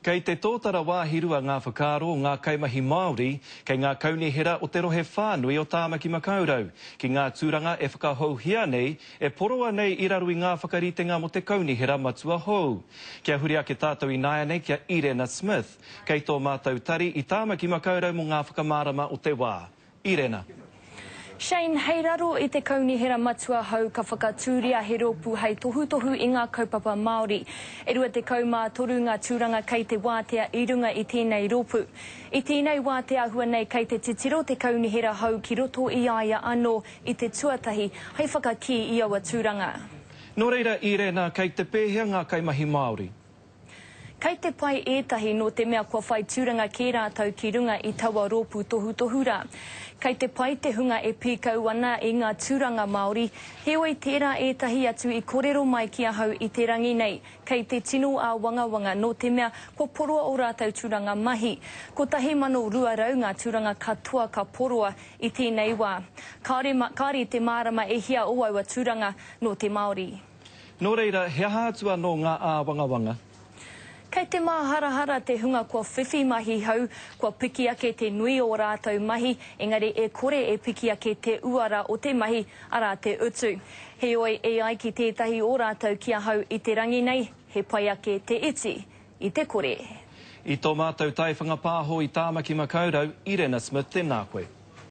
Kei te tōtara wāhirua ngā whakaaro o ngā kaimahi Māori kei ngā kaunihera o te rohe whānui o Tāmaki Makaurau ki ngā tūranga e whakahouhia nei, e poroa nei i raro i ngā whakaritenga mō te kaunihera matua hou. Kia huri ake tātou ināianei ki a Irena Smith, kei tō mātou tari i Tāmaki Makaurau mō ngā whakamārama o te wā. Irena. Shane, hei raro i te Kaunihera Matua hou ka whakatūria he rōpū hei tohutohu i ngā kaupapa Māori. E 23 ngā tūranga kei te wātea i runga i tēnei rōpū. I tēnei wā te āhua nei kei te titiro te Kaunihera hou ki roto i a ia anō i te tuatahi hei whakakī i aua tūranga. Nō reira, Irena, kei te pēhea ngā kaimahi Māori? Kei te pai ētahi nō te mea kua whai tūranga kē rātou ki runga i taua rōpū tohutohu rā. Kei te pai te hunga e pīkau ana i ngā tūranga Māori, heoi tērā ētahi atu i korero mai ki ahau i te rangi nei, kei te tino āwangawanga nō te mea kua poroa ō rātou tūranga mahi. 1,200 ngā tūranga katoa ka poroa i tēnei wā. Kāore, kāore i te mārama e hia o aua tūranga nō te Māori. Nō reira, he aha atu anō ngā āwangawanga? Kei te māharahara te hunga kua whiwhi mahi hou, kua piki ake te nui o rātou mahi, engari e kore e piki ake te uara o te mahi, arā te utu. Heoi, e ai ki tētahi o rātou ki ahau i te rangi nei, he pai ake te iti i te kore. I tō mātou taiwhanga pāho i Tāmaki Makaurau, Irena Smith, tēnā koe.